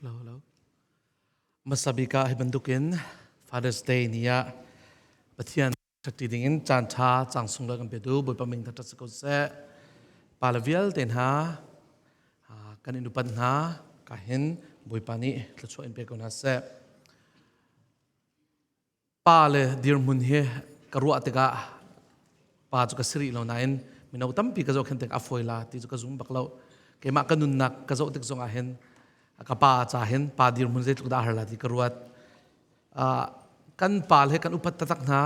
Hello, hello. Hmasa bik ah hi bantukin Father's Day ni ah Pathian ṭhatti dingin caan ṭha cang sung kan petu Bawipa min thangṭhat si ko seh. Pa le vialte hna kan in upat hna ka hin Bawipa nih thluachuah in pe ko hna seh. Pa le dirhmun hi ka ruah tikah pa cu ka si rih lo nain mino tampi ka zohkhenh tik a fawi la ti cu ka zum bak lo. Keimah ka nunnak ka zoh tik zong ah hin ka pa ca hin pa dirhmun zeitluk dah a har la ti ka ruat. Kan pa le kan upat taktak hna.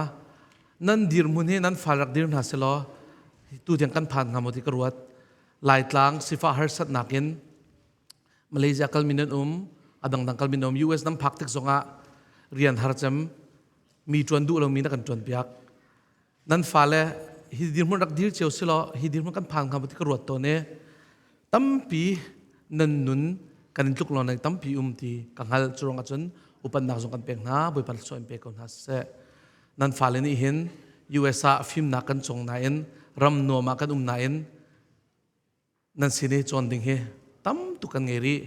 Nan dirhmun hi nan fal rak dir hna selaw tu tiang kan phan hnga maw ti ka ruat. Laitlang sifah harsatnak in Malaysia kalmi nan um, a dangdang kalmi nan um, US nan phak tik zongah rian har cem mi ṭuan duh lomi na kan ṭuan piak. Nan fale hi dirhmun rak dir cio silaw hi dirhmun kan phan hnga maw ti ka ruat tawn i tampi nan nun kan in tluk lo nan tampi um ti ka hngal cu ruang ahcun upannak zong kan pek hna Bawipa thluachuah in pe ko hna seh. Nan fale nih hin US ah fimnak kan cong nain ram nuam ah kan um nain Nan sin i cawn ding hi tam tuk kan ngei rih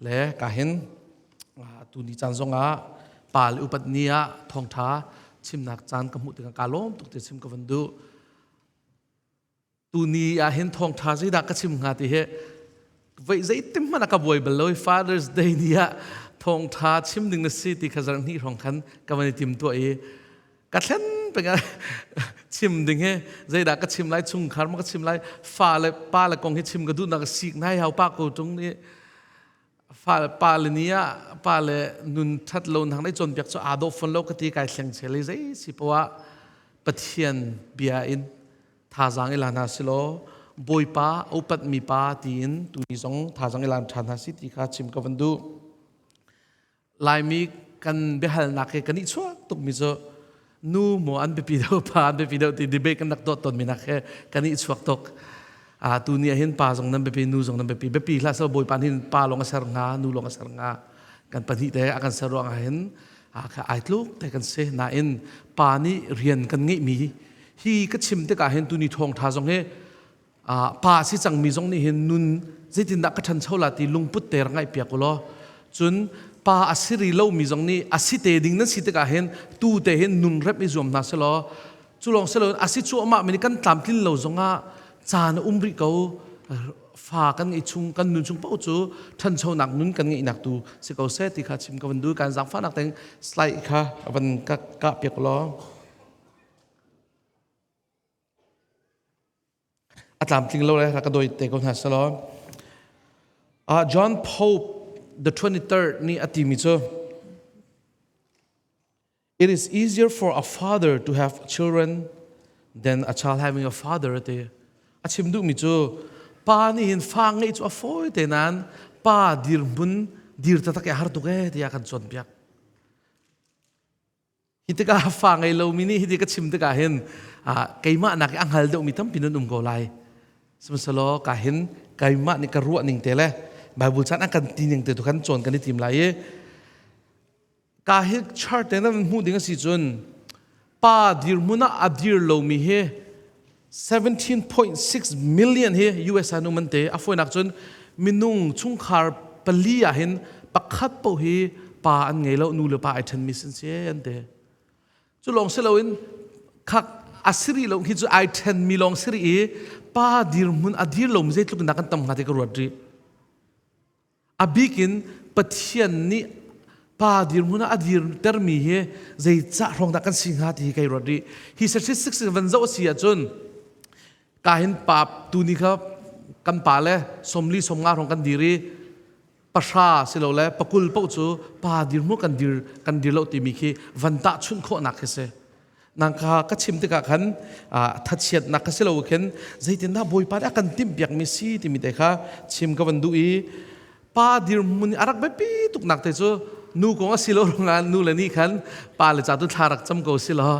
le ka hin tu ni caan zongah pa le upat ni ah thawngṭha chimnak caan ka hmuh tikah kaa lawm tuk ti chim ka van duh. Tu ni ah hin thawngṭha zeidah ka chim hnga ti hi voi zeitim hmanh ah ka buai bal lo i Father's Day ni ah thawngṭha chim ding na si ti kha zarh hnih hrawng khan ka van i tim tuah i ka thlen peng chim ding hi zeidah ka chim lai chungkhar ma ka chim lai fa le pa le kong hi chim ka duh nak sik nai hau pa ko tung ni fa pa le ni ah pa le nun that lo nang nei chon piak chu ado phone lo ka ti kai thleng chele zei si powa pathian bia in thazang i lan ha silo bawipa upat mi pa tiin tu ni zong thazang i lan than ha si ti kha chim ka van du Laimi kan biahalnak hi kan i chuak tukmi cu nu maw an biapi deuh pa an biapi deuh ti debate kan rak tuah tawnmi nak he kan i chuak tuk. Tu ni ah hin pa zong nan biapi nu zong nan biapi biapi hlah sel bawipa hin pa lawng a ser hnga nu lawng a ser hnga kan pahnih te a kan ser ruang ah hin ai tluk te kan si nain pa nih rian kan ngeihmi hi ka chim tikah hin tuni thawngtha zong hi pa si cangmi zong nih hin nun zeitindah ka ṭhancho la ti lungput te rak ngaih piak u law cun pa a si ri lomi zong nih a si te ding nan si tikah hin tu te hin nun rep i zuam hna selaw cu lawng si loin a si cuahmah mi nih kan tlamtlin lo zongah caan a um rih ko fa kan ngeih chung kan nun chung paoh cu ṭhanchonak nun kan ngeihnak tu si ko seh ti kha chim ka van duh kan zaangfahnak teng slide kha van ka kah piak law A tlamtling lo le rak ka doi te ko hna selaw. John Pope the 23rd nih a timi cu It is easier for a father to have children than a child having a father ti. A chim duhmi cu pa nih hin fa ngeih cu a fawi te nain pa dirhmun dir taktak i a har tuk ee tiah kan cawnpiak. Hi tikah fa ngei lomi nih hiti ka chim tikah hin keimah nak i a hngal deuhmi tampi nan um ko lai. Sihmanhsehlaw ka hin keimah nih ka ruah ning te le Bible chan an kan ti ning te tu khan cawn kan i tim lai i ka hi chart te nan hmuh ding a si cun pa dirhmun ah a dir lomi hi 17.6 million hi US ah um an te a fawinak cun minung chungkhar pali ah hin pakhat paoh hi pa an ngei lo nu le pa ai ṭhenmi sin si an te cu lawng si loin khak a siri lo khi cu ai ṭhenmi lawng siri i pa dirhmun a dir lomi zeitluk in dah kan tam hnga ti ka ruat rih A bik in Pathian nih pa dirhmun ah a dirtermi hi zeicah hrawng dah kan si hnga ti hi kai ruat rih. Hi statistics van zoh a si ahcun ka hin pa tu ni kha kan pa le 40 50 hrawng kan dir i 10 silole 20 paoh cu pa dirhmun kan dir kan dir lo timi khi van tahchunh khawhnak khi si. Nang kha ka chim tikah khan thachiatnak ka si lo khin zeitindah Bawipa nih a kan timhpiakmi si timi te kha chim ka van duh i pa dirhmun a rak biapi tuknak te cu nu kong a si lo ruangah nu le nih khan pa le ca tu thla rak cam ko si law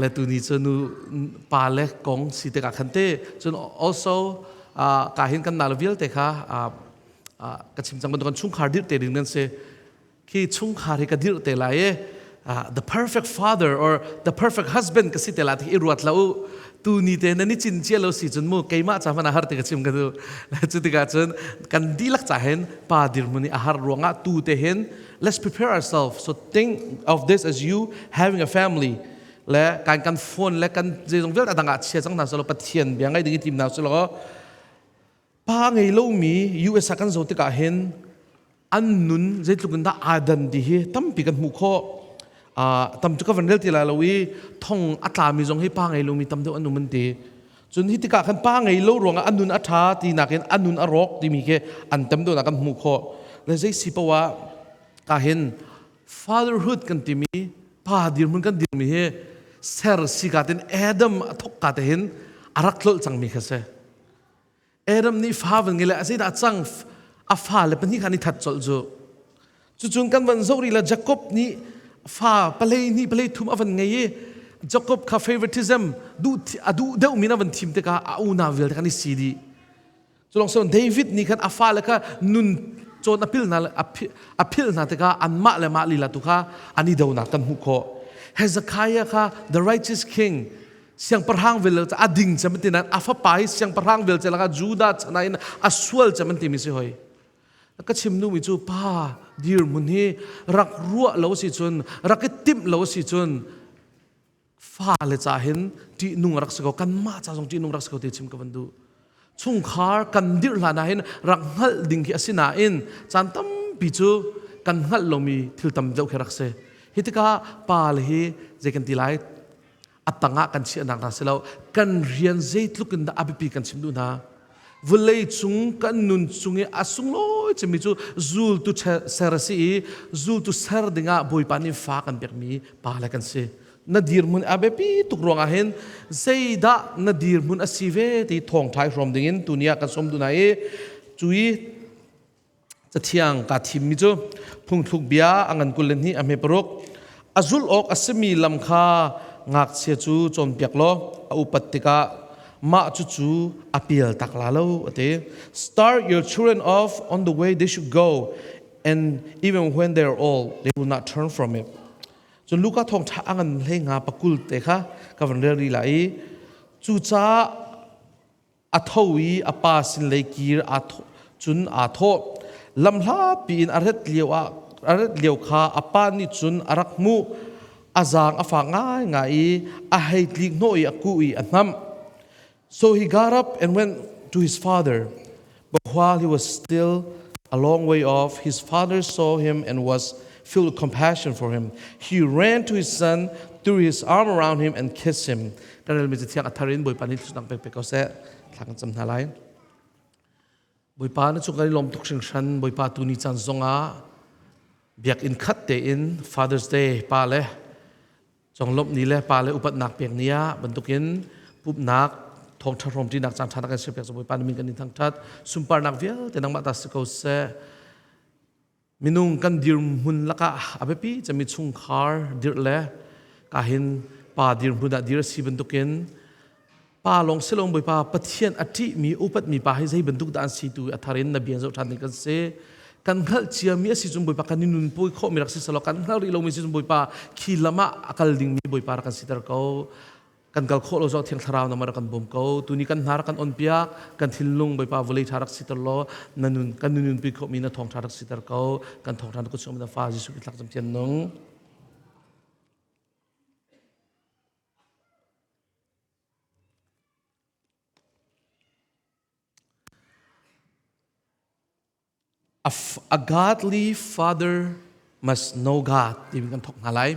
le tu ni cu nu pa le kong si tikah khan te cun also ka hin kan nal vialte kha ka chim cang bantukan chungkhar dirh te ding nan si khi chungkhar hi ka dirh te lai i. the perfect father or the perfect husband ka si te la ti i ruat lo u. Tu ni te na ni cin cia lo si cun mu keimah ca hmanh a har ti ka chim ka du. Cu tikah cun kan dihlak ca hin pa dirhmun i a har ruangah tu te hin let's prepare ourselves. So think of this as you having a family le kan kan phone le kan zeizong vialte adang ah chia cang hna selaw Pathian bia ngai ding i tim hna selaw pa ngei lomi US ah kan zo tikah hin an nun zeitluk in dah aa dan ti hi tampi kan hmuh khawh. Tam cu ka van rel ti lai lo i thong a tlami zong hi pa ngei lomi tam deuh an um an ti. Cun hi tikah khan pa ngei lo ruangah a nun a ṭha ti nakin a nun a rawk timi khi an tam deuhnak kan hmuh khawh. Le zei si poah ah ka hin fatherhood kan timi pa dirhmun kan dirmi hi ser si ka tin Adam a thok ka te hin a rak tlolh cangmi kha si. Adam nih fa van ngei le a zeidah cang a fale pahnih kha an i that colh cu. Cucun kan van zoh rih la Jacob nih fa palei hnih palei thum a van ngei i Jacob kha favoritism duh a duh deuh min a van thim tikah a unau vialte kan i si dih. Culong so David nih khan a fale kha nun cawn a pil hna a philh hna tikah anmah le mah lila tu kha an i donak kan hmuh khawh. Hezekiah kha the righteous king siangpahrang vel a ding cem ti nain a fapa hi siangpahrang vel lakah Judah chan ah in a sual cem an timi si hoi. Ka chim nu mi cu pa dirhmun hi rak ruah lo si cun rak i timh lo si cun fa le ca hin ṭihnung rak si ko kanmah ca zong ṭihnung rak si ko ti chim ka van duh. Chungkhar kan dirh hlan ah hin rak hngalh ding khi a si nain caan tampi cu kan hngalh lomi thil tam deuh khi rak si. Hi tikah pa le hi zei kan ti lai a tangah kan chiahnak hna si lo kan rian zeitluk in dah a biapi kan chim duh hna vulei cung kan nun chung i a sunglawi cemmi cu zultu ser a si i zultu ser dingah bawipa nih fa kan pekmi pa le kan si na dirhmun a biapi tuk ruangah hin zeidah na dirhmun a si ve ti thawngṭha i hrawm dingin tuni ah kan sawm duh hna i cui Cathiang kaa thimmi cu phungthluk bia a ngan 22 a hme paruk a zulh awk a simi lam kha ngakchia cu cawnpiak law a upat tikah mah cucu a pial tak la lo a ti. Start your children off on the way they should go and even when they are old they will not turn from it. Cun Luka thawngṭha a ngan hlei nga pakul te kha ka van rel rih lai i cucaah A tho i a pa sin lei kir aa cun aa thawh. Lamhlapi in a rat lio ah a rat lio kha a pa nih cun a rak hmuh. A zaang a fak ngaingai i a hei tlik hnawh i a kuh i a hnamh. So he got up and went to his father. But while he was still a long way off, his father saw him and was filled with compassion for him. He ran to his son, threw his arm around him, and kissed him. Kan relmi cathiang a thar in Bawipa nih thluachuah pek pe ko seh. Thla kan cam hna lai. Bawipa na cung kan i lawm tuk hringhran. Bawipa tu ni caan zongah biakinn khat tein Father's Day pa le conglawmh ni le pa le upatnak pek ni ah bantukin pumhnak thawngṭha hrawmṭinak caan ṭha na kan serpiak Bawipa na min kan in thangṭhat sunparnak vialte nangmah ta si ko seh Minung kan dirhmun lakah a biapi cemmi chungkhar dirh le kahin pa dirhmun ah dir a si bantukin pa lawng si lo Bawipa Pathian a ṭihmi upatmi pa hi zei bantuk dah an si tu a thar in na bia zoh ṭhan ding kan si. Kan hngalh ciami a si cun Bawipa kan i nunpui khawhmi rak si selaw kan hngalh rih lomi si cun Bawipa khi lam ah a kal dingmi Bawipa rak kan siter ko. Kan kal khawh lo zong Thiang Thlarau na rak kan bawm ko. Tuni kan hna rak kan on piak, kan thinlung Bawipa vawlei ṭha rak siter law na nun kan nunpi khawhmi na thawngṭha rak siter ko. Kan thawngṭha na kut chung na fa Jesuh Khrist thlak thian nung. A godly father must know God timi kan thawk hna lai.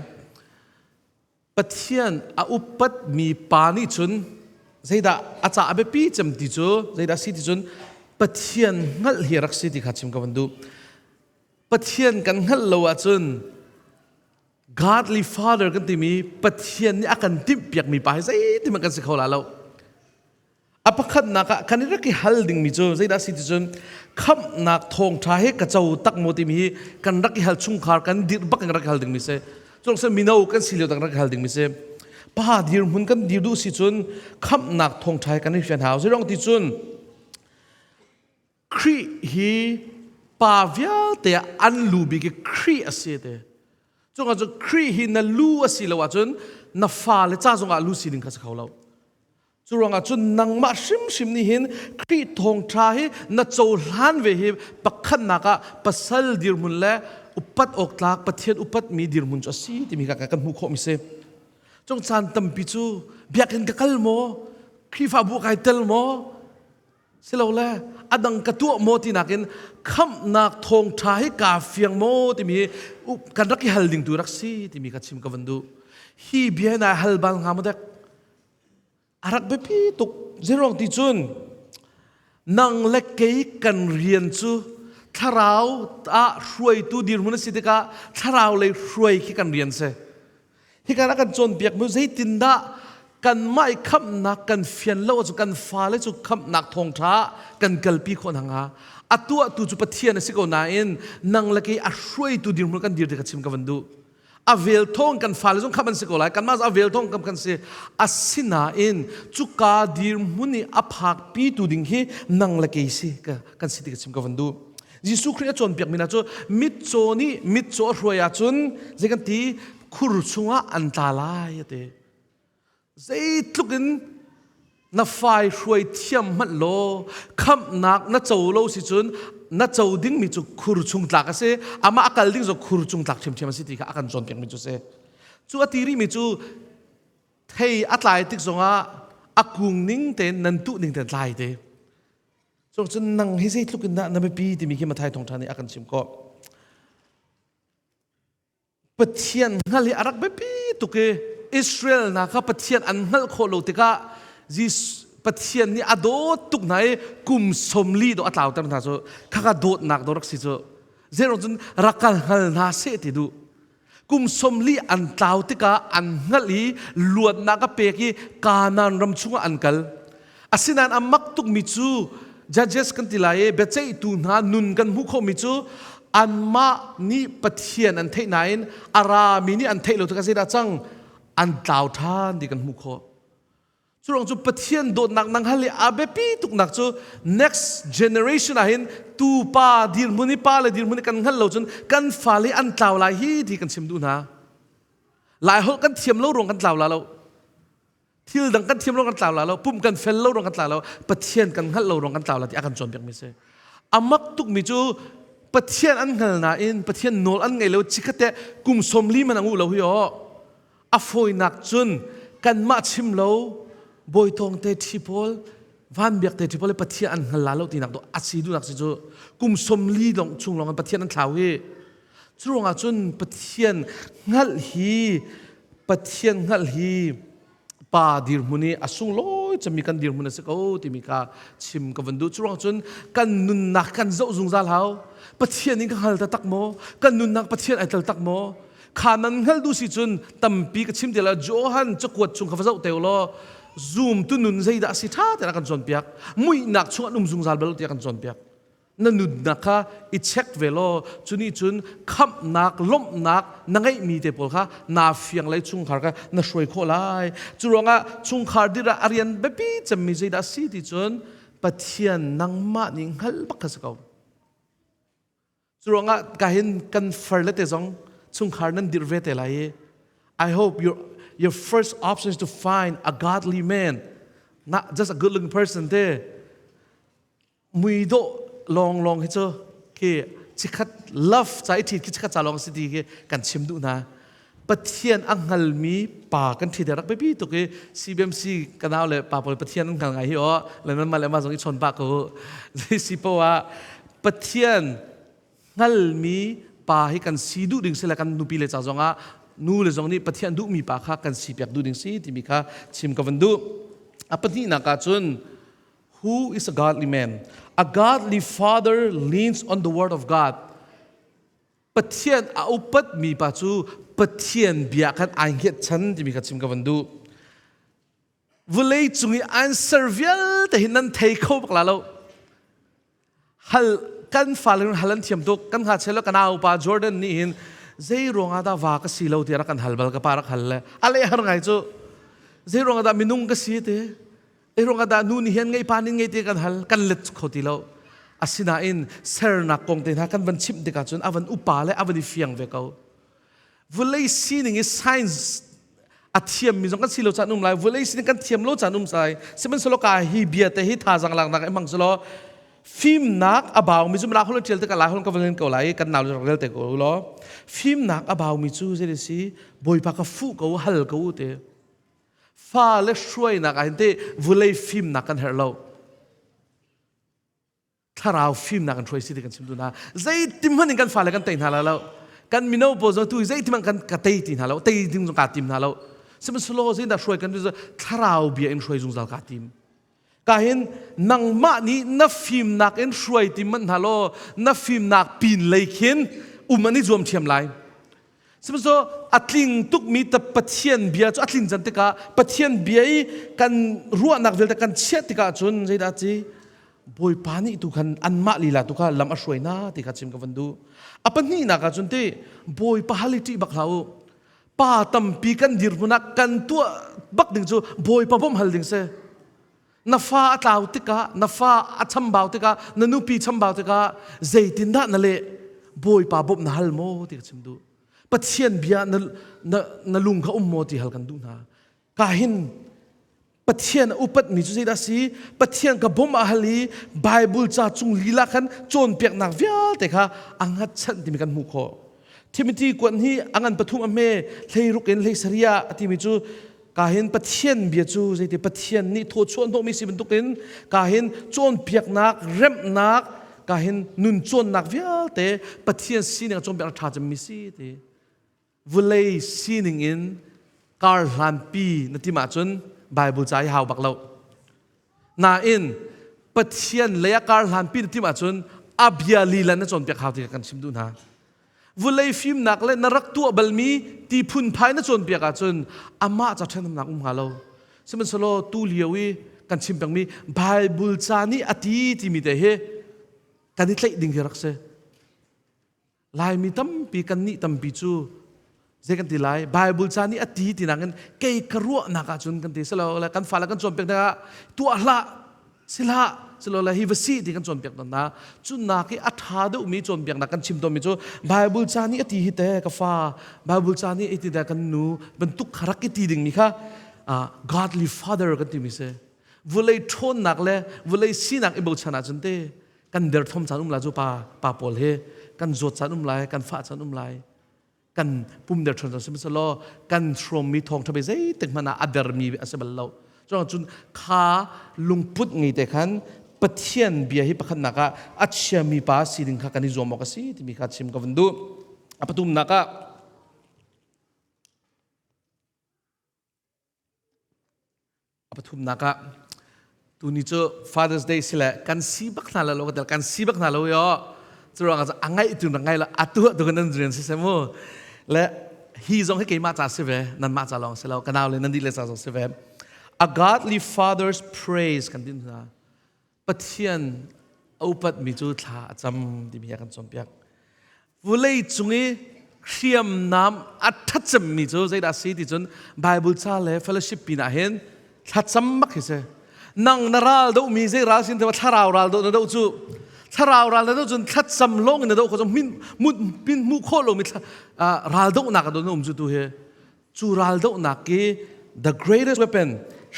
Pathian a upatmi pa nih cun zeidah a ca a biapi cem ti cu zeidah si ti cun Pathian hngalh hi rak si ti kha chim ka van duh. Pathian kan hngalh lo ahcun godly father kan timi Pathian nih a kan timhpiakmi pa hi zeitin kan si kho la lo. A pakhatnak ah kan i rak i hal dingmi cu zeidah si ti cun khamhnak thawngṭha he ka co tak maw timi hi kan rak i hal chungkhar kan dirh bak in rak i hal dingmi si. Cu mino kan si lio tak rak i hal dingmi si. Pa dirhmun kan dir duh si cun khamhnak thawngṭha he kan i fian hau. Zeirong ti cun Khrih hi pa vialte ah an lu bik i Khrih a si te. Cungah cun Khrih hi na lu a si lo ahcun na fale ca zongah lu sining kha si kho lo. Cu ruangah cun nangmah hrimhrim nih hin Khrih thawngṭha hi na cohlan ve hi pakhatnak ah pasal dirhmun le upat awk tlak Pathian upatmi dirhmun cu a si timi kha kan hmuh khawhmi si. Cung caan tampi cu biakinn ka kal maw? Khrihfabu kai tel maw? Silole a dang ka tuah maw ti nakin khamhnak thawngṭha hi kaa fiang maw timi hi kan rak i hal ding tu rak si timi kha chim ka van duh. Hi bia hi nai hal bal hnga maw dek? A rak biapi tuk. Zeiruang ti cun nang le kei kan rian cu thlarau ah hruaitu dirhmun a si tikah thlarau lei hruai khi kan rian si. Hika ah kan cawnpiak mu zeitindah kanmah i khamhnak kan fian lo ahcun kan fale cu khamhnak thawngṭha kan kalpi khawh hna hnga. A tuahtu cu Pathian a si ko nain nang le kei a hruaitu dirhmun kan dir ti kha chim ka van duh. A vel thawng kan fale zong khamh an si ko lai. Kanmah a vel thawng kan si. Asinain cuka dirhmun i a phakpitu ding hi nang le kei si kan si ti ka chim ka van duh. Jesuh Khrih a cawnpiakmi hna cu mitcaw nih mitcaw a hruai ahcun zei kan ti khur chungah an tla lai a ti. Zeitluk in na fai hruai thiam hmanh law khamhnak na co lo si cun na co dingmi cu khur chung tlak a si amah a kal ding cu khur chung tlak ṭhiamṭhiam a si ti kha a kan cawnpiakmi cu a si. Cu a ti rihmi cu thei a tlai tik zongah a kung ning tein nan tuh ning tein tlai te. Cun nang hi zeitluk in dah na biapi timi khi Mathai thawngṭha nih a kan chim khawh. Pathian hngal hi a rak biapi tuk i Israel hna kha Pathian an hngalh khawh lo tikah Pathian nih a dawt tuk hna i kum 40 dawh a tlauter hna cu khaka dawtnak dawh rak si cu zeiruang cun rak kal hngal hna seh ti duh kum 40 an tlau tikah an hngalh i luatnak a pek i Kanaan ram chungah an kal. Asinain a mak tukmi cu judges kan ti lai i biaceihtu hna nun kan hmuh khawhmi cu anmah nih Pathian an theih nain a rami nih an theih lo tikah zeidah cang an tlau ṭhan ti kan hmuh khawh. Curuang cu Pathian dawtnak nang hal i a biapi tuknak cu next generation ah hin tupa dirhmun i pa le dirhmun i kan hngalh lo cun kan fale an tlau lai hi ti kan chim duh hna. Lai holh kan thiam lo ruang kan tlau la lo. Thil dang kan thiam lo kan tlau la lo. Pum kan fel lo ruang kan tlau lo. Pathian kan hngalh lo ruang kan tlau la ti a kan cawnpiak mi si. A mak tukmi cu Pathian an hngal nain Pathian nawl an ngei lo chikkhat kum 40 man a ngu lo hi aw. A fawinak cun kanmah chim lo bawitawng te ṭhi pawl van biak te ṭhi pawl le Pathian an hngal la lo tinak do a si duhnak si cu kum 40 long chung lawng in Pathian an thlau hi cu ruangah cun Pathian hngalh hi Pathian hngalh hi pa dirhmun i a sunglawi cemmi kan dirhmun a si ko timi kha chim ka van duh. Cu ruang cun kan nunnak kan zoh zungzal hau. Pathian in ka hngal taktak maw? Kan nunnak Pathian ai tel tak maw? Kha nan hngal duh si cun tampi ka chim ti la Johan cakuat chung kha va zoh te law zoom tu nun zeidah a si ṭha tein a kan cawnpiak. Muihnak chung an um zungzal bal tiah kan cawnpiak. Na nunnak kha i check ve law cu nih cun khamhnak lawmhnak na ngeihmi te pawl kha naa fiang lei chungkhar kha na hruai khawh lai. Cu ruangah chungkhar dir ah a rian biapi cemmi zeidah a si ti cun Pathian nangmah nih hngalh bak kha si ko. Cu ruangah kahin kan far le te zong chungkhar nan dirh ve te lai i I hope your first option is to find a godly man, not just a good looking person te. Muidawh lawnglawng hi cu khi chikhat love ca i ṭhit khi chikhat ca lawng si ti khi kan chim duh hna. Pathian a hngalmi pa kan ṭhit rak biapi tuk i CBMC ka nau le pa pawl Pathian an hngal ngai hi aw le nan mah le mah zong i chawn pah ko zei si poah ah Pathian hngalmi pa hi kan si duh ding si le kan nupi le ca zong ah nu le zong nih Pathian duhmi pa kha kan si piak duh ding si timi kha chim ka van duh. A pahnihnak ah cun Who is a godly man? A godly father leans on the word of God. Pathian a upatmi pa cu Pathian bia khan ai hnget chan timi kha chim ka van duh. Vawlei cung i answer vialte hi nan thei kho bak la lo. Hal kan fale hal an thiam tuk. Kan ngakchia lo kan au pa Jordan nih hin zei ruangah dah va ka si lo tiah rak kan hal bal ka pa rak hal le a leh har ngai cu zei ruangah dah minung ka si te Ei ruangah dah nu nih hin ngei pa nih ngei ti kan hal kan let kho ti lo. Asinain sernak kong te hna kan van chimh tikah cun a van upa le a van i fiang ve ko. Vulei sining i science a thiammi zong kan si lo caan um lai. Vulei sining kan thiam lo caan um sai. Sihmanhsehlaw ka hi bia te hi thazaang laknak i hmang selaw fimnak a baumi cu Malak holh ṭial tikah Lai holh ka van ko lai kan nau rak rel te ko law fimnak a baumi cu zei si Bawipa ka fuh ko hal ko u te fa le hruainak ah hin te vulei fimnak kan herh lo thlarau fimnak an hruai si ti kan chim tu hna zeitim hmanh in kan fale kan tei hna la lo kan mino pawl zong tu zeitim hmanh kan ka tei ti hna lo tei ding zong kaa tim hna lo sihmanhsehlaw zeidah hruai kan thlarau bia in hruai zungzal kaa tim ka hin nangmah nih na fimnak in hruai tim manh hna law na fimnak pin lei khin um an i zuam thiam lai Sihmanhsehlaw a tling tukmi ta Pathian bia cu a tlin can tikah Pathian bia i kan ruahnak vialte kan chiah tikah cun zeidah ci Bawipa nih tu khan anmah lila tu kha lam a hruai hna ti kha chim ka van duh. A pahnihnak ah cun ti Bawipa hal i ṭih bak hlah u. Pa tampi kan dirhmun ah kan tuah bak ding cu Bawipa bawmh hal ding si. Na fa a tlau tikah, na fa a chambau tikah, na nupi chambau tikah zeitindah na leh Bawipa bawmh na hal maw ti ka chim duh. Pathian bia na, na, na lung kha um maw ti hal kan duh hna. Ka hin Pathian a upatmi cu zeidah si? Pathian ka bawmh a hal i Bible ca chung lila khan cawnpiaknak vialte kha a hngatchanh timi kan hmuh khawh. Timothy kuan hi a ngan pathum a hme hleiruk in hleisariah a timi cu Kahin Pathian bia cu zeiti Pathian nih thawchuah hnawhmi si bantukin kahin cawnpiaknak, remhnak, kahin nun cawnnak vialte Pathian sining a cawnpiak ṭha cemmi si ti. Vulei sining in kar hlanpi na tim ahcun Bible ca hi hau bak lo. Nain Pathian lei ah kar hlanpi na tim ahcun a bia lila na cawnpiak hau ti kan chim duh hna. Vulei fimnak le na rak tuah balmi ti phunphai na cawnpiak ahcun amah ca ṭhenhnemnak um hnga lo. Sihmanhsehlaw tu lio i kan chim pengmi Bible ca nih a ti timi te hi kan i tlaih ding hi rak si. Laimi tampi kan nih tampi cu zei kan ti lai Bible ca nih a ti ti nakin kei ka ruahnak ahcun kan ti silo le kan fale kan cawnpiak tikah tuah hlah sihlah silole hi va si ti kan cawnpiak tawn hna cunnak i a ṭha deuhmi cawnpiaknak kan chim tawnmi cu Bible ca nih a ti hi te ka fa Bible ca nih ti te kan nu bantuk kha rak i ti dingmi kha godly father kan timi si vulei ṭhawnnak le vulei sinak i bochan ahcun te kan derthawm caan um lai cu pa pa pawl hi kan zawt caan um lai kan fah caan um lai kan pum der ṭhan sihmanhsehlaw kan hrawmmi thawngṭha bia zeitik hmanh ah a dermi a si bal lo cun kha lungput ngei te khan Pathian bia hi pakhatnak ah a chiami pa si ding kha kan i zuam awk a si timi kha chim ka van duh a pathumnak ah A pathumnak ah tuni cu Father's Day si le kan si bak hna lo ka kan si bak hna lo yo curuang ah a ngaih tu na ngai lo atu tu kan nan rian si se mu le hi zong hi keimah ca si ve nanmah ca lawng si lo ka nau le nan dih le ca zong si ve a godly father's praise kan din hna Pathian a upatmi cu thla a cam timi a kan cawnpiak Vulei cung i hriamnam a ṭhatcemmi cu zeidah a si ti cun Bible ca le fellowship pinah hin thlacam bak hi si. Nang na ral dohmi zei ral sin te thlarau ral doh na doh cu thlarau ral na doh cun thlacam lawng in na doh kho cu min min hmuh khawh lomi ral dohnak a don um cu tu hi cu ral dohnak ki the greatest weapon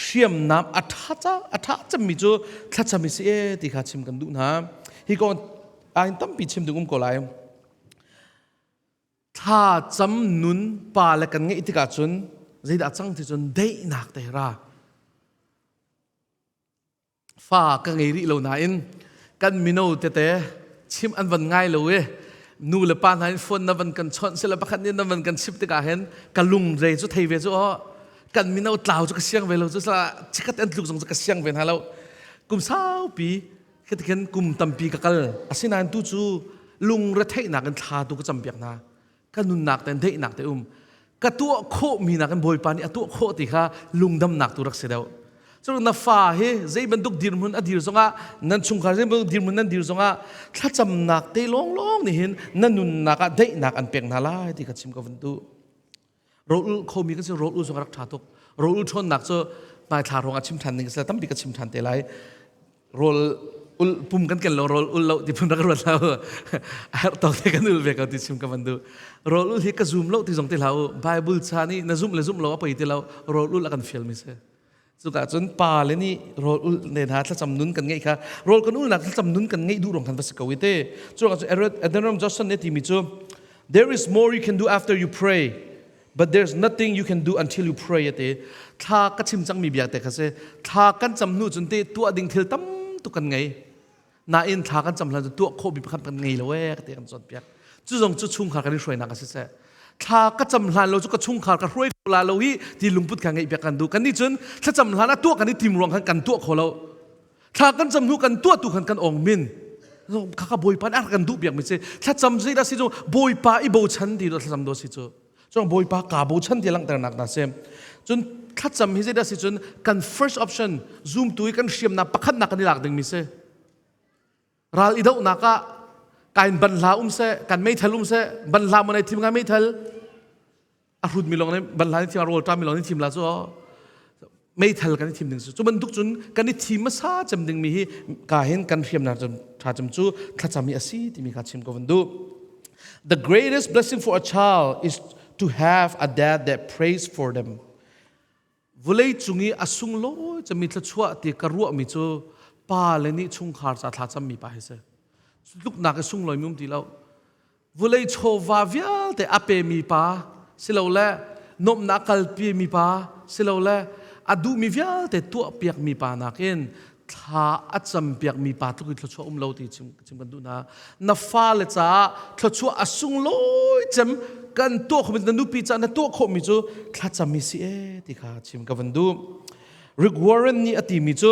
hriamnam a ṭha ca a ṭha cemmi cu thlacam hi si e ti kha chim kan duh hna hi kong ah tampi chim ding um ko lai thla cam nun pa le kan ngeih tikah cun zeidah cang ti cun daihnak te ra fa ka ngei rih lo nain kan mino tete chim an van ngai lo i nu le pa hna in phone na van kan chawnh sila pakhat nih na van kan chip tikah hin ka lung re cu thei ve cu aw kan mino tlau cu ka siang ve lo cu sala chikat an tluk zong cu ka siang ve hna lo kum saupi khitikhin kum tampi ka kal asinain tu cu lungre theihnak in thla tu ka campiak hna ka nunnak te daihnak te um ka tuah khawhmi nakin Bawipa nih a tuah khawh ti kha lungdamnak tu rak si deuh cu na fa hi zei bantuk dirhmun a dir zongah nan chungkhar zei bantuk dirhmun nan dir zongah thlacamnak te lawnglawng nih hin na nunnak ah daihnak an pek hna lai ti kha chim ka van duh Rawl khomi kan si rawl ul zong a rak ṭha tuk. Rawl ul ṭhawnnak cu hmaithla ruangah chim ṭhan ding a si tampi ka chim ṭhan te lai. Rawl Ul pum kan ken lo rawl ul lo ti phun rak ruat hlah u. A herh tawk te kan ul ve ko ti chim ka van duh. Rawl ul hi ka zum lo ti zong ti hlah u. Bible cha nih na zumh le zumh lo a poi ti lo. Rawl ul a kan fial mi si. Cuka cun pa le nih rawl ul ne hna thlacam nun kan ngeih kha rawl kan ulnak thlacam nun kan ngeih duh rong khan va si ko i te. Cuka cu Adoniram Judson nih timi cu there is more you can do after you pray but there's nothing you can do until you pray ati. Thla ka chim cangmi bia te kha si. Thla kan cam hnu cun te tuah ding thil tam tuk kan ngei. Nain thla kan cam hlan cu tuah khawh mi pakhat kan ngei lo ee ka ti kan cawnpiak. Cu zong cu chungkhar kan i hruainak a si seh. Thla ka cam hlan lo cu ka chungkhar ka hruai kho la lo hi ti lungput kha ngeih piak kan duh. Kan nih cun thlacam hlan ah tuah kan i tim ruang khan kan tuah kho lo. Thla kan cam hnu kan tuah tu khan kan ong min. Khaka Bawipa nih a kan duh piak mi si. Thlacam zei dah si cu Bawipa i bochan ti do thlacam do si cu. Cun Bawipa kaa bochan ti langhternak hna si. Cun thlacam hi zeidah si cun kan first option zumtu i kan hriamnak pakhatnak kan i lak dingmi si. Ral i dohnak ah kain ban hla um seh, kan meithal um seh, ban hla mo nei thim nga meithal a hrut mi lawng nih ban hla ni thim rawl ṭam mi lawng nih thim la cu meithal kan i thim ding si. Cu bantuk cun kan i thim hmasa cem dingmi hi ka hin kan hriamnak ṭha cem cu thlacam hi a si timi kha chim ko van duh. The greatest blessing for a child is to have a dad that prays for them. Vulei cung i a sunglawi cemi thluachuah ti ka ruahmi cu pa le nih chungkhar ca thla cammi pa hi si. Tluknak i sunglawi mi um ti lo. Vulei chawva vialte a pemi pa silole nuamhnak kalpi mi pa silole a duhmi vialte tuahpiakmi pa nakin thla a campiakmi pa tluk in thluachuah um lo ti chim, chim kan duh hna. Na fale caah thluachuah a sunglawi cem kan tuah khawhmi na nupi caah na tuah khawhmi cu thlacam hi si ee ti kha chim ka van duh. Rick Warren nih a timi cu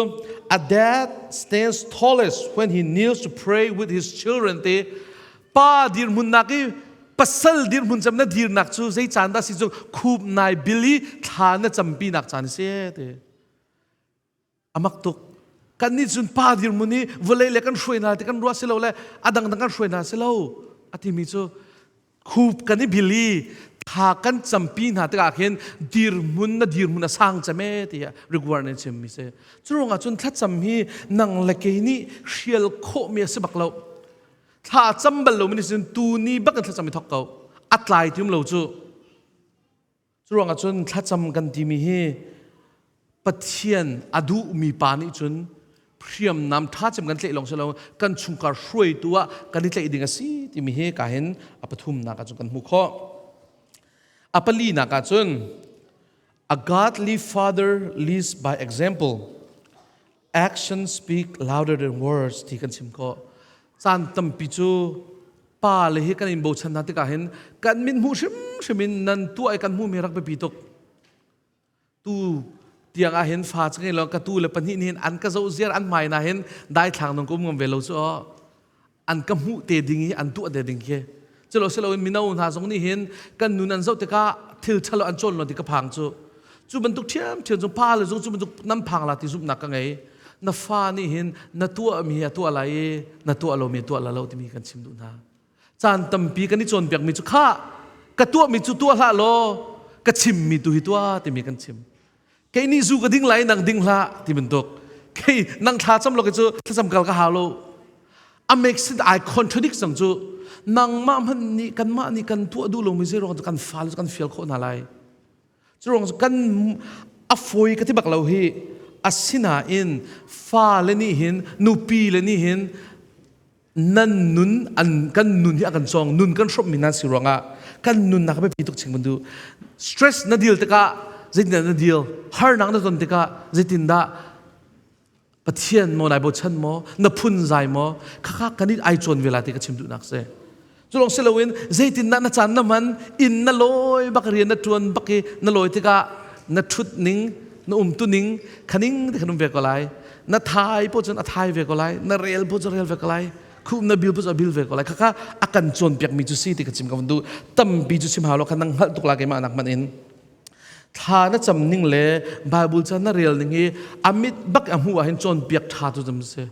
a dad stands tallest when he kneels to pray with his children te pa dirhmun nak i pasal dirhmun cem na dirnak cu zei caan dah si cu khup nai bil i thla na campi nak caan si te amak tuk kan nih cun pa dirhmun i vawlei le kan hruai hna ti kan ruah si lo le a dangdang kan hruai hna si lo a timi cu khup kan i bil i thla kan campi hna tikah khin dirhmun na dirhmun a sang cem e tiah riguar nih chim mi si cu ruangah cun thlacam hi nang le kei nih hrial khawh mi a si bak lo thla cam bal lo mi nih cun tu ni bak in thlacam i thok ko a tlai tium lo cu cu ruangah cun thlacam kan timi hi Pathian a duhmi pa nih cun hriamnam ṭha cem kan tlaih lawng si lo kan chungkhar hruaitu ah kan i tlaih ding a si timi hi ka hin a pathumnak ah cun kan hmuh khawh. A palinak ah cun a godly father leads by example. Actions speak louder than words ti kan chim khawh. Caan tampi cu pa le hi kan in bochan hna tikah hin kan min hmuh hrimhrim in nan tuah i kan hmuhmi rak biapi tuk. Tu tiang ah hin fa cu ngei lo ka tu le pahnih nih hin an ka zoh ziar an hmai na hin daithlang nung ka um ngam ve lo cu aw an ka hmuh te ding i an tuah te ding khi culo siloin mino hna zong nih hin kan nun an zoh tikah thil ṭhalo an cawn lo ti ka phang cu cu bantuk ṭhiam ṭhiam cu pa le zong cu bantuk nan phang la ti zumhnak ka ngei na fa nih hin na tuah mi a tuah lai i na tuah lo mi a tuah la lo timi kan chim duh hna Caan tampi kan i cawnpiakmi cu khah ka tuahmi cu tuah hlah law ka chimmi tu hi tuah timi kan chim. Kei nih zu ka ding lai nang ding hlah ti bantuk. Kei nang thla cam lo ke cu thlacam kal ka hau lo. A make sense I contradict cang cu nangmah hmanh nih kanmah nih kan tuah duh lomi zei ruang cu kan fale cu kan fial khawh hna lai. Cu ruang cu kan a fawi ka ti bak lo hi asinain fale nih hin nupi le nih hin nan nun an kan nun hi a kan cawng nun kan hrawmmi nan si ruangah kan nunnak a biapi tuk ching bantu stress na deal tikah zeitindah na deal harnak na ton tikah zeitindah Pathian maw nai bochan maw na phun zai maw khakha kan i ai cawn ve la ti ka chim duhnak si cu lawng si loin zeitindah na caan na hman inn na lawi bak rian na tuan bak i na lawi tikah na thut ning na umtu ning khaning te khan um ve ko lai na thai po cun a thai ve ko lai na rel po cun rel ve ko lai khup na bil po cun a bil ve ko lai khakha a kan cawnpiak mi cu si ti ka chim ka van duh tampi cu chim hau lo khan nang hngalh tuk la keimah nak man in thla na cam ning le Bible ca na rel ning hi a mit bak a hmuh ah hin cawnpiak ṭha tu cam si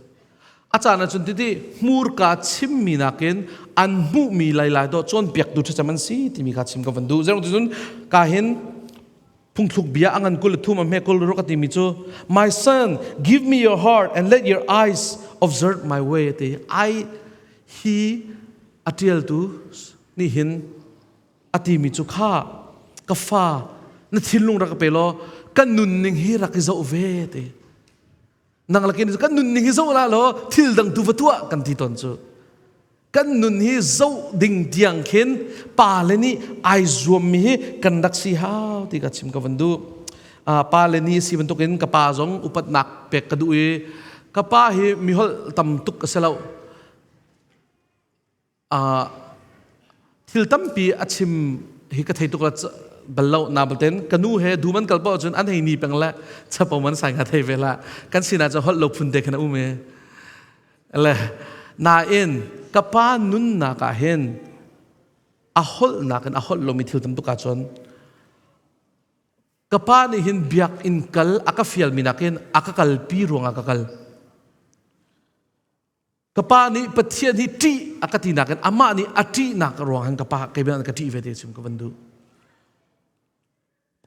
a caan ah cun titi hmurka chimmi nakin an hmuhmi lai lai dawh cawnpiak tu ṭha cam an si timi kha chim ka van duh zerong cun ka hin Phungthluk bia a ngan 23 a hme 26 a timi cu My son, give me your heart and let your eyes observe my way ti. Ai hi a ṭialtu nih hin a timi cu kha ka fa na thinlung rak ka pe law kan nunning hi rak i zoh ve ti. Nang lakin kan nunning hi zoh la law thil dang tu va tuah kan ti ton cu. Kan nun hi zoh ding tiang khin pa le nih ai zuammi hi kan rak si hau ti ka chim ka van duh. Pa le nih si bantukin ka pa zong upatnak pek ka duh i ka pa hi mi holh tam tuk ka si lo. Thil tampi a chim hi ka thei tuk la bal lo na balten ka nu he dum an kal paoh cun an hei ni peng le chapo man sai nga thei ve la kan sinah cun holh lo phun te khan a um i le nain ka pa nunnak ah hin a holhnak in a holh lomi thil tam tuk ah cun ka pa nih hin biakinn kal a ka fialmi nakin a ka kalpi ruangah ka kal. Ka pa nih Pathian hi ṭih a ka ti nakin amah nih a ṭihnak ruang hin ka pa kei ka ṭih ve te chim ka van duh.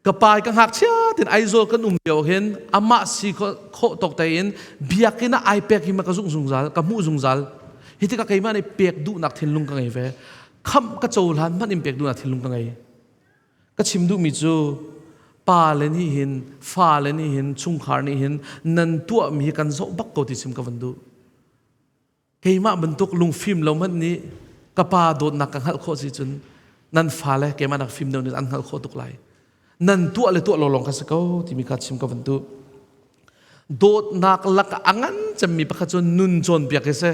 Ka pa ka ngakchia tin Aizawl kan um lio hin amah si khawh tawk tein biakinn ah ai pek hi ma ka zung zungzal ka hmuh zungzal. Hi tikah keimah nih pek duhnak thinlung ka ngei ve. Khamh ka cohlan hmanh in pek duhnak thinlung ka ngei. Ka chim duhmi cu pa le nih hin fa le nih hin chungkhar nih hin nan tuahmi hi kan zoh bak ko ti chim ka van duh. Keimah bantuk lungfim lo hmanh nih ka pa dawtnak ka hngalh khawh si cun nan fale keimah nak fim deuh nih an hngalh khawh tuk lai. Nan tuah le tuah lo lawng kha si ko timi kha chim ka van duh. Dawtnak lak a ngan cemmi pakhat cu nun cawnpiak hi si.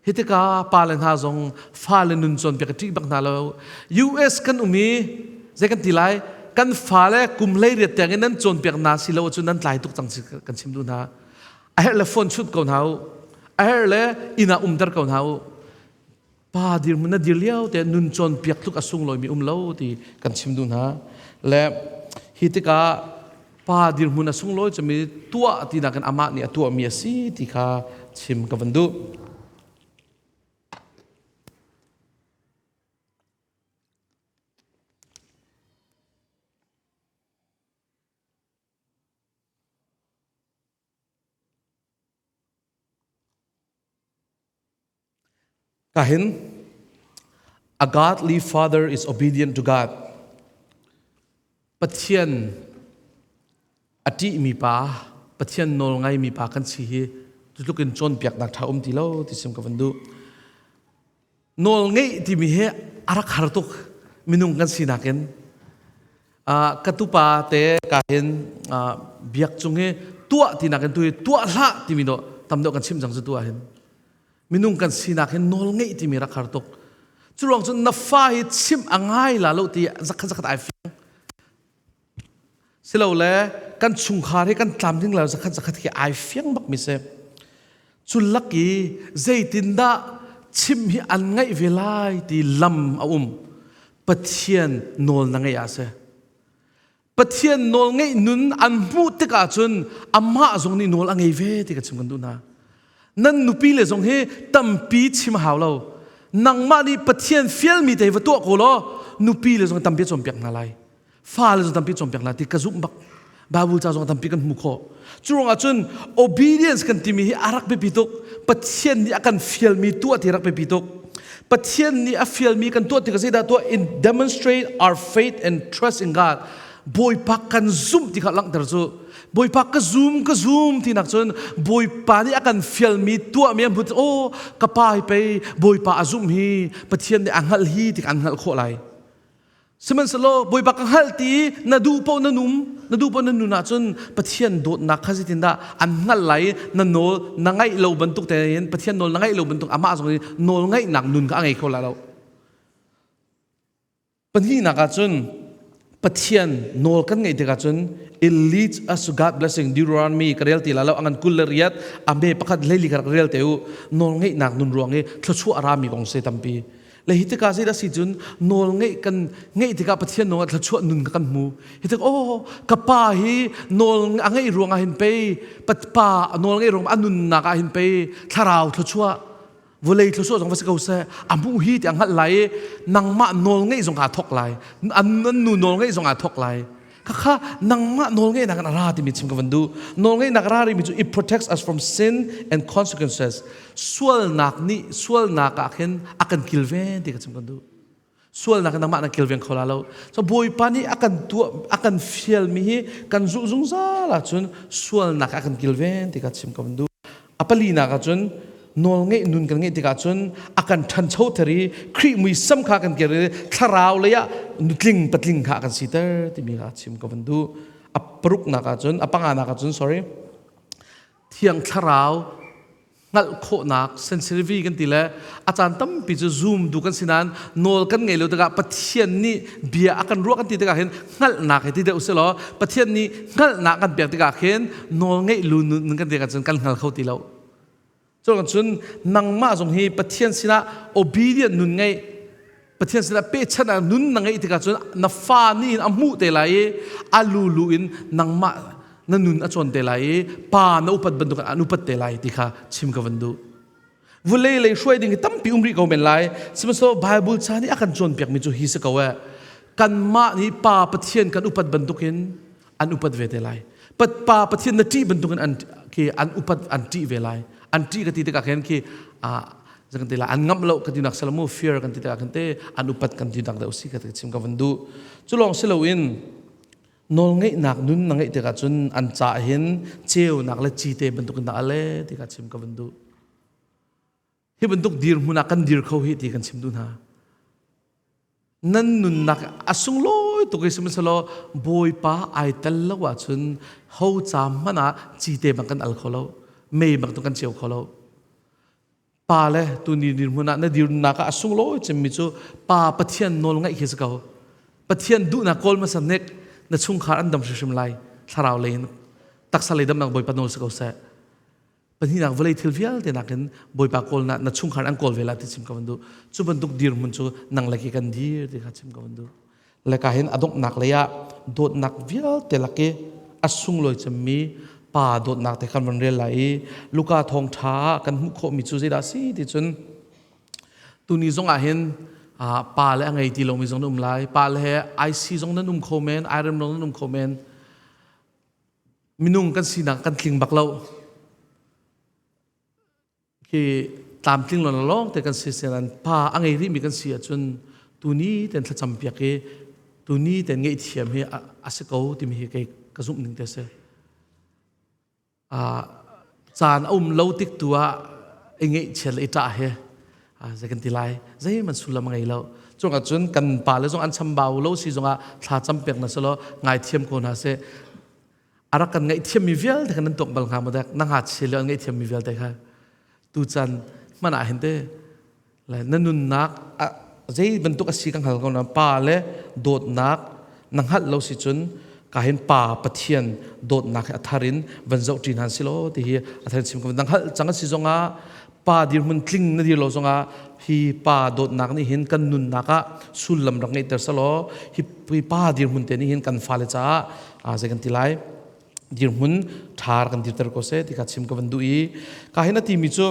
Hi tikah pale hna zong fale nun cawnpiak a ṭih bak hna lo. US kan um i zei kan ti lai kan fale kum 18 tiang in nan cawnpiak hna si lo ahcun nan tlai tuk cang si kan chim duh hna. A herh le phone chut ko hna u. A herh le inn ah umter ko hna u. Pa dirhmun na dir lio te nun cawnpiak tluk a sunglawimi um lo ti kan chim duh hna. Le hi tikah pa dirhmun a sunglawi cumi tuah ti nakin amah nih a tuahmi a si ti kha chim ka van duh. Kahin, a godly father is obedient to God. Pathian a ṭihmi pa, Pathian nawl ngaimi pa kan si hi tluk in cawnpiaknak ṭha um ti lo ti sim ka van duh. Nawl ngeih timi hi a rak har tuk minung kan sinak in. Ka tupa te ka hin biak cung hi tuah tinak in tu hi tuah hlah timi dawh tam deuh kan chim cang cu tu ah hin. Minung kan sinak hin nawl ngeih timi rak har tuk. Cu ruang cun na fa hi chimh a ngai la lo ti zakhat zakhat ai fiang. Silole kan chungkhar hi kan tlam ding lo zakhat zakhat khi ai fiang bak mi si. Cu lak i zeitindah chimh hi an ngaih ve lai ti lam a um. Pathian nawl na ngeih ah si. Pathian nawl ngeih nun an hmuh tikah cun amah zong nih nawl a ngei ve ti ka chim kan duh hna. Nan nupi le zong hi tampi chim hau lo. Nangmah nih Pathian fialmi te va tuah ko law nupi le zong tampi cawnpiak hna lai. Fa le zong tampi cawnpiak hna ti ka zumh bak. Bible ca zong tampi kan hmu khawh. Cu ruangah cun obedience kan timi hi a rak biapi tuk. Pathian nih a kan fialmi tuah ti rak biapi tuk. Pathian nih a fialmi kan tuah tikah zeidah tuah in demonstrate our faith and trust in God. Bawipa kan zumh ti kha langhter cu. Bawipa ka zum ka zum ti nak cun Bawipa nih a kan fialmi tuahmi an hmuh oh ka pa hi pei Bawipa a zumh hi Pathian nih a hngalh hi ti an hngalh khawh lai. Sihmanhsehlaw Bawipa ka hngalh ti na duh paoh na num na duh paoh na nun ahcun Pathian dawtnak kha zeitindah an hngalh lai i na nawl na ngaih lo bantuk tein Pathian nawl na ngaih lo bantuk amah zong nih nawl ngaihnak nun kha a ngei kho lai lo. Pahnihnak ahcun Pathian nawl kan ngaih tikah cun it leads us to God blessing Deuteronomy ka rel ti la lo angan 28 a me pakhat hleili ka rak rel te u nawl ngeihnak nun ruang i thluachuah a rami kong se tampi Le hi tikah zeidah si cun nawl ngeih kan ngeih tikah Pathian nawl thluachuah nun kan hmu. Hi tik oh ka pa hi nawl a ngeih ruangah hin pei pa nawl ngeih ruangah a nunnak ah hin pei thlarau thluachuah vawlei thluachuah zong va si ko seh a hmuh hi ti a hngalh lai i nangmah nawl ngeih zong aa thawk lai an nu nawl ngeih zong aa thawk lai. Khakha nangmah nawlngeihnak in a ra timi chim ka van duh. Nawlngeihnak a ra rimi cu it protects us from sin and consequences. Sualnak nih sualnak ah khin a kan kilven ti ka chim kan duh. Sualnak in nangmah na kilveng kho la lo. So Bawipa nih a kan tuah a kan fialmi hi kan zulh zungzal ahcun sualnak a kan kilven ti ka chim ka van duh. A palinak ahcun nawlngeih nun kan ngeih tikah cun a kan ṭhanchoter i Khrih muisam kha kan ker i thlarau lei ah nutling patling kha a kan siter timi kha chim ka van duh. A paruknak ahcun a panganak ahcun sorry thiang thlarau hngalh khawhnak sensitivity kan ti le a caan tampi cu zoom du kan si nain nawl kan ngei lo tikah Pathian nih bia a kan ruah kan ti tikah hin hngalhnak hi ti deuh si law Pathian nih hngalhnak kan pek tikah khin nawl ngeih lu nun kan ti cun kan hngal kho ti lo. Cu cun nangmah zong hi Pathian sinah obedient nun ngeih Pathian sinah pehchan ah nun na ngeih tikah cun na fa nih in a hmuh te lai i a lulu in nangmah na nun a cawn te lai i pa na upat bantuk an upat te lai ti kha chim ka van duh. Vulei lei hruai ding hi tampi um rih ko men lai. Sihmanhsehlaw Bible ca nih a kan cawnpiakmi cu hi si ko eh. Kanmah nih Pa Pathian kan upat bantukin an upat ve te lai. Pa Pathian na ṭih bantukin an khi an upat an ṭih ve lai. An ṭih ka ti tikah khin khi kan ti lai an ngamh lo ka ti nak salamu fear kan ti tikah khin te an upat kan ti nak deuh si ka ti chim ka van duh. Cu lawng si loin nawlngeihnak nun na ngeih tikah cun an ca hin ceunak le cite bantukin dah ale ti kha chim ka van duh. Hi bantuk dirhmun ah kan dir kho hi ti kan chim duh hna. Nan nunnak a sunglawi tuk i sihmanhsehlaw Bawipa ai tel lo ahcun ho ca hmanh ah cite bang kan al kho lo, mei bang tu kan ceu kho lo. Pa le tuni dirhmun ah na dirnak ah a sunglawi cemmi cu Pa Pathian nawl ngaih khi si ko. Pathian duhnak kawl hmasa nek na chungkhar an dam hrimhrim lai. Thlarau lei in taksa lei damnak Bawipa nawl si ko seh. Pahnihnak vawlei thil vialte nakin Bawipa kawl na na chungkhar an kawl ve la ti chim ka van duh. Cu bantuk dirhmun cu nang le ke kan dir ti kha chim ka van duh. Le ka hin a donghnak lei ah dawtnak vialte lak i a sunglawi cemmi pa dawtnak te kan van rel lai i Luka thawngṭha ah kan hmuh khawhmi cu zeidah a si ti cun tuni zong ah hin pa le a ngei ti lomi zong nan um lai pa le he IC zong nan um kho men IRM zong nan um kho men minung kan sinak kan tling bak lo Khi tlamtling lo lawng te kan si sinan pa a ngei rihmi kan si ahcun tuni ten thlacam piak i tuni ten ngaihthiam hi a si ko timi hi kei ka zumh ning te si. Caan a um lo tik tu ah i ngaihchiat le i ṭah hi zei kan ti lai zeihmanh sullam a ngei lo. Cung ahcun kan pa le zong an chambau lo si zongah thla cam pek na si law ngaithiam ko hna seh. A rak kan ngaihthiammi vialte kha nan tuak bal hnga maw dek na ngakchia lio an ngaihthiammi vialte kha tuchan hmanh ah hin te le na nunnak zei bantuk a si ka hngal ko na pa le dawtnak na hngalh lo si cun ka hin pa Pathian dawtnak hi a thar in van zoh ṭi hna si law ti hi a thar in chim ko na hngalh cang a si zongah pa dirhmun tling na dir lo zongah hi pa dawtnak nih hin kan nunnak ah sullam rak ngeihter selaw hi pa dirhmun te nih hin kan fale caah zei kan ti lai dirhmun ṭha kan dirter ko seh ti kha chim ka van duh i ka hin a timi cu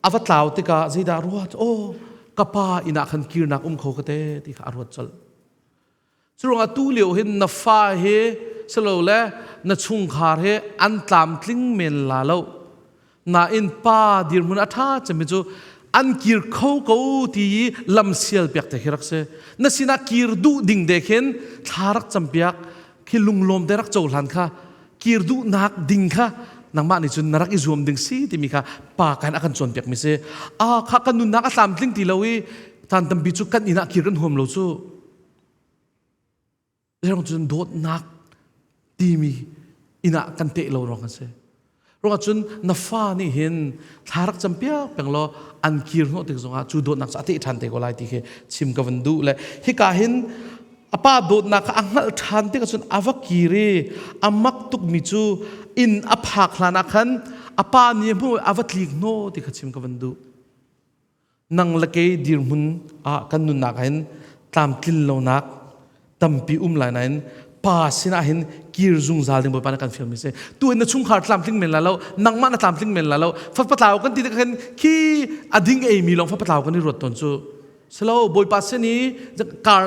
a va tlau tikah zeidah ruat oh ka pa inn ah khan kirnak um kho ka te ti kha a ruat colh Curuangah tu lio hin na fa he silole na chungkhar he an tlamtling men la lo. Nain pa dirhmun a ṭha cemmi cu an kir kho ko ti i lamsial piak te khi rak si. Na sinah kir duh ding de khin thla rak campiak khi lunglawm te rak cohlan kha kir duhnak ding kha nangmah nih cun na rak i zuam ding si timi kha pa kan a kan cawnpiak mi si. Ah kha kan nunnak a tlamtling ti lo i caan tampi cu kan inn ah kir kan huam lo cu. Zeirong cun dawtnak timi inn ah kan teh lo ruang kan si. Ruangah cun na fa nih hin thla rak cam piak peng law an kir hnawh tik zongah cu dawtnak cu a teh ṭhan te ko lai ti khi chim ka van duh le hika hin a pa dawtnak kha a hngalh ṭhan tikah cun a va kir i a mak tukmi cu inn a phak hlan ah khan a pa nih a hmuh a va tlik hnaw ti kha chim ka van duh. Nang le kei dirhmun ah kan nunnak ah hin tlamtlin lonak tampi um lai nain pa sinah hin kir zungzal ding Bawipa na kan fialmi si. Tu in na chungkhar tlamtling men la lo, nangmah na tlamtling men la lo. Fapatlau kan ti tikah khin khi a ding eimi lawng fapatlau kan i ruat tawn cu. Silo Bawipa sin i kar.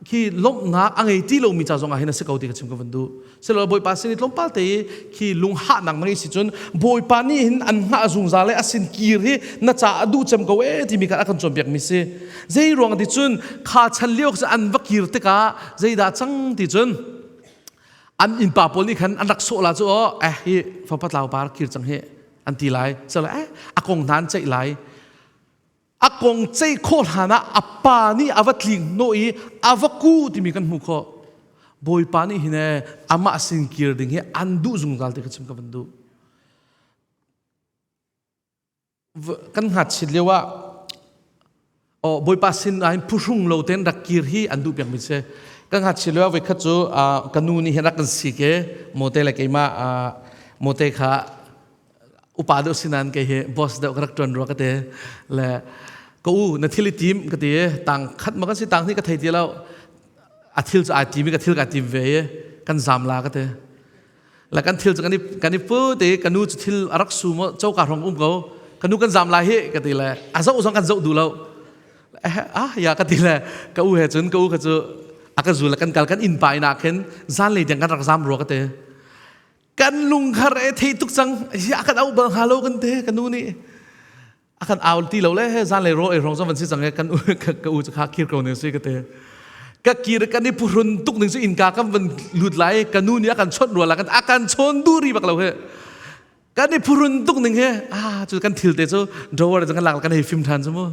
Khi lawmhnak a ngei ti lomi ca zong ah hin a si ko ti ka chim ka van duh. Silo Bawipa sin i tlawmpal te i khi lunghahnak na ngei si cun Bawipa nih hin an hngah zungzal i a sin kir hi na ca a duh cem ko ee timi kha a kan cawnpiak mi si. Zei ruang ti cun kha chan lio kha an va kir tikah zeidah cang ti cun an innpa pawl nih khan an rak sawh la cu aw eh hi fapa tlau pa rak kir cang hi an ti lai. Silo eh a kong hna an ceih lai. A kong ceih khawh hlan ah a pa nih a va tling hnawh i a va ku timi kan hmuh khawh. Bawipa nih hin amah sin kir ding hi an duh zungzal ti ka chim ka van duh. Kan ngakchit lio ah oh Bawipa sin ah hin phuhrung lo ten rak kir hi an duh piak mi si. Kan ngakchit lio ah voikhat cu ka nu nih hin rak kan sik i mote le keimah mote kha upa deuh si nain kei hi boss deuh ka rak ṭuan rua ka ti le ka u na thil i tim ka ti tang khat ma kan si tang hnih ka thei ti lo a thil cu ai tim i ka thil ka tim ve i kan zam la ka ti le kan thil cu kan i kan i pu te ka nu cu thil a rak su mo choka hrong um ko ka nu kan zam lai hi ka ti le a zoh zong kan zoh duh lo ah ya ka ti le ka u he cun ka u kha cu a ka zul le kan kal kan inn pa inn ah khin zan lei tiang kan rak zam rua ka ti Kan lungkhar e thei tuk cang. Ya kan au bal hnga lo kan te ka nu nih. A kan au ti lo le zan le ro ei rong zong van si cang e kan ka u kha kir ko ning si ka te. Ka kir kan i phuhrun tuk ning cu innka kan van lut lai ka nu nih a kan chawnh rua la kan a kan chawn du ri bak lo he. Kan i phuhrun tuk ning he ah cu kan thil te cu drawer cu kan lak kan hei fim than cu mu.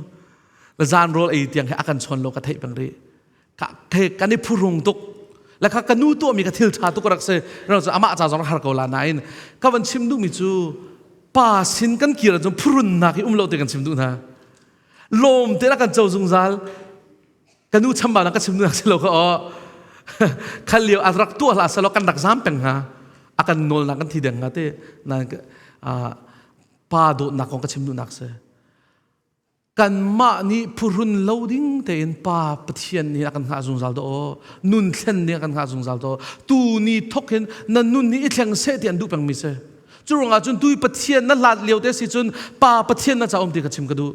La zan rawl ei tiang he a kan chawn lo ka theih peng rih. Kan i phuhrung tuk le kha ka nu tuahmi ka thil ṭha tuk rak si cu amah ca zong har ko la nain ka van chim duhmi cu pa sin kan kir ahcun phurunnak hi um lo te kan chim duh hna lawm te kan co zungzal ka nu chambau ka chim duhnak si lo kha aw khal lio a rak tuah hlah selaw kan rak zam peng hnga a kan nawl nak kan thi deng hnga te na pa dawtnak kong ka chim duhnak si Kanmah nih phuhrun lo ding tein Pa Pathian nih a kan hngah zungzal daw. Nun thlen nih a kan hngah zungzal daw. Tu ni thok hin na nun nih i thleng seh ti an duh pengmi si. Cu ruangah cun tui Pathian na hlat lio te si cun Pa Pathian na ca um ti ka chim ka duh.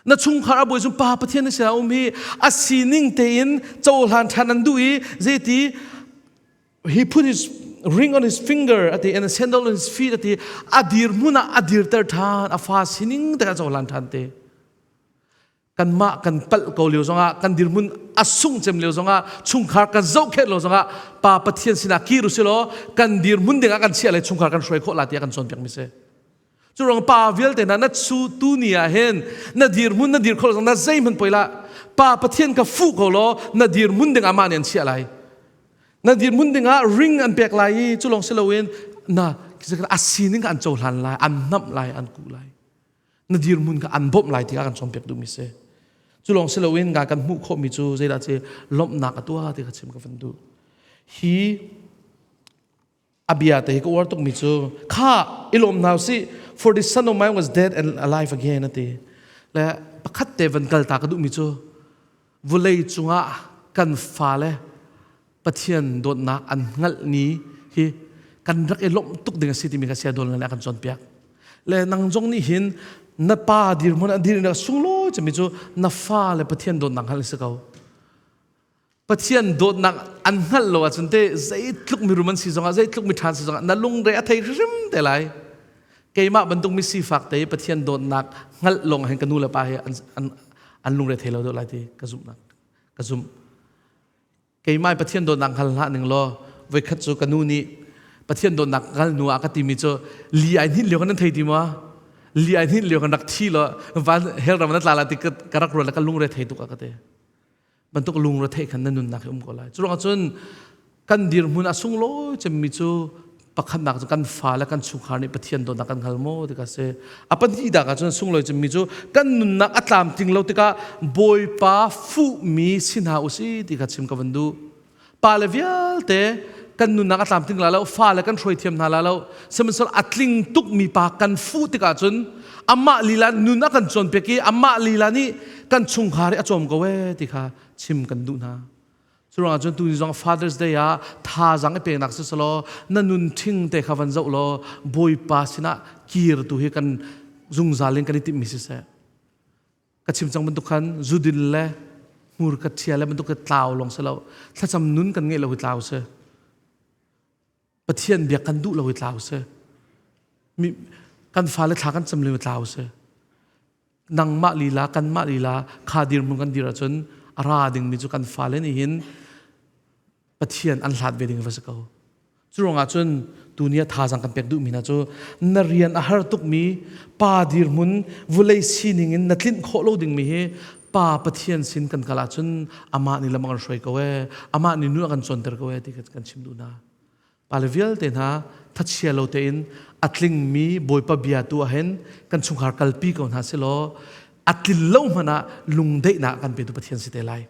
Na chungkhar a buai cun Pa Pathian na sinah um hi a sining tein cohlan ṭhan an duh i zeiti he put his ring on his finger ati and a sandal on his feet ati a dir hmun ah a dirter ṭhan a fa sining te a cohlan ṭhan te kanmah kan palh ko lio zongah kan dirhmun a sung cem lio zongah chungkhar kan zohkhenh lo zongah pa pathian sinah kir usilaw kan dirhmun dingah kan chiah le chungkhar kan hruai khawh la tiah kan cawnpiak mi si cu ruang pa vialte hna na su tu ni ah hin na dirhmun na dir kho lo na zeihmanh poi la pa pathian ka fuh ko law na dirhmun ding amah nih an chiah lai na dirhmun dingah ring an pek lai i cu lawng si loin na a sining an cohlan lai an hnamh lai an kuh lai na dirhmun kha an bawmh lai tiah kan cawnpiak duhmi si cu lawng si loin nga kan hmuh khawhmi cu zeidah ci lawmhnak a tuah ti ka chim ka van duh hi a bia te hi ka uar tukmi cu kha i lawm hna usih for the son of mine was dead and alive again ati le pakhat te van kal ta ka duhmi cu vulei cungah kan fale Pathian dawtnak an hngalh ni hi kan rak i lawmh tuk ding a si timi kha sia dawn le a kan cawnpiak le nang zong nih hin na pa dirhmun a dir na sunglawi cemi cu na fa le Pathian dawtnak hngalh si ko Pathian dawtnak an hngalh lo ahcun te zeitluk mirum an si zongah zeitluk miṭha an si zongah na lungre a thei hrim te lai keimah bantuk mi sifak te Pathian dawtnak hngalh lawng hin ka nu le pa hi an, an, an lungre thei lo deuh lai ti ka zumhnak ka zumh keimah Pathian dawtnak hngal hlah ning law voikhat cu ka nu nih Pathian dawtnak hngal nu ah ka timi cu li ai hnin lio kan nan thei ti maw li ai hnin lio kan rak thi law van hell ram na tla la ti ka rak ruat le ka lungre thei tuk a ka ti bantuk lungre theih khan na nunnak hi um ko lai cu ruangah cun kan dirhmun a sunglawi cemmi cu pakhatnak cu kan fa le kan chungkhar nih Pathian dawtnak kan hngal maw ti ka si a pahnihnak ah cun sunglawi cemmi cu kan nunnak a tlamtling lo tikah Bawipa fuhmi si hna usih ti kha chim ka van duh pa le vialte kan nunnak a tlamtling la lo fa le kan hruai thiam hna la lo sihmanhsehlaw a tling tukmi pa kan fuh tikah cun amah lila nun a kan cawnpiak i amah lila nih kan chungkhar hi a cawm ko ee ti kha chim kan duh hna Curuangah cun tuni zong Father's Day ah thazaang i peknak si selaw na nun ṭhing te kha van zoh law Bawipa sinah kir tu hi kan zungzal in kan i timhmi siseh. Ka chim cang bantuk khan zudin le Hmurka ṭhia le bantuk tlau lawng si lo. Thlacam nun kan ngeih lo hi tlau si. Pathian biak kan duh lo hi tlau si. Mi, kan fale thla kan cam lo hi tlau si. Nangmah lila, kanmah lila kha dirhmun kan dir ahcun a ra dingmi cu kan fale nih hin Pathian an hlat ve ding va si ko. Cu ruangah cun tuni ah thazaang kan pek duhmi hna cu na rian a har tukmi pa dirhmun vulei sining in na tlinh khawh lo dingmi hi pa Pathian sin kan kal ahcun amah nih lam a kan hruai ko ee, amah nih nun a kan cawnter ko ee ti kan chim duh hna. Pale vialte hna thachia lo tein a tlingmi Bawipa bia tu ahhin kan chungkhar kalpi ko hna silaw a tlin lo hmanh ah lungdaihnak kan petu Pathian si te lai.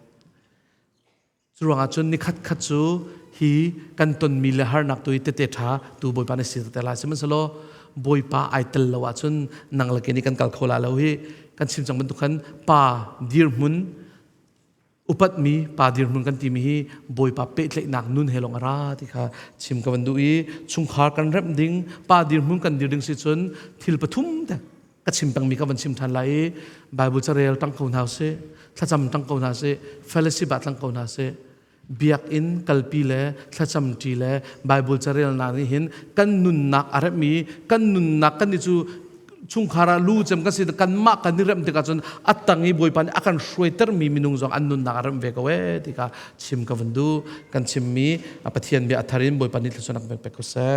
Curuangah cun nikhat khat cu hi kan tonmi le harnak tu hi tete ṭha tu Bawipa nih si te lai. Sihmanhsehlaw Bawipa ai tel lo ahcun nang le kei nih kan kal kho la lo hi kan chim cang bantuk khan pa dirhmun upatmi pa dirhmun kan timi hi Bawipa pehtlaihnak nun he lawng a ra ti kha chim ka van duh i chungkhar kan remh ding pa dirhmun kan dir ding si cun thil pathum te ka chim pengmi ka van chim ṭhan lai i Bible carel tang ko hna usih thlacam tang ko hna sih fellowship ah tlang ko hna sih biakinn kalpi le thlacam ṭi le Bible carel nak nih hin kan nunnak a remh i kan nunnak kan i cu chungkhar ah lu cem kan si kanmah kan i remh tikah cun a tang i Bawipa nih a kan hruaitermi minung zong an nunnak a remh ve ko ee ti kha chim ka van duh kan chimmi Pathian bia a thar in Bawipa nih thluachuahnak pek ko seh.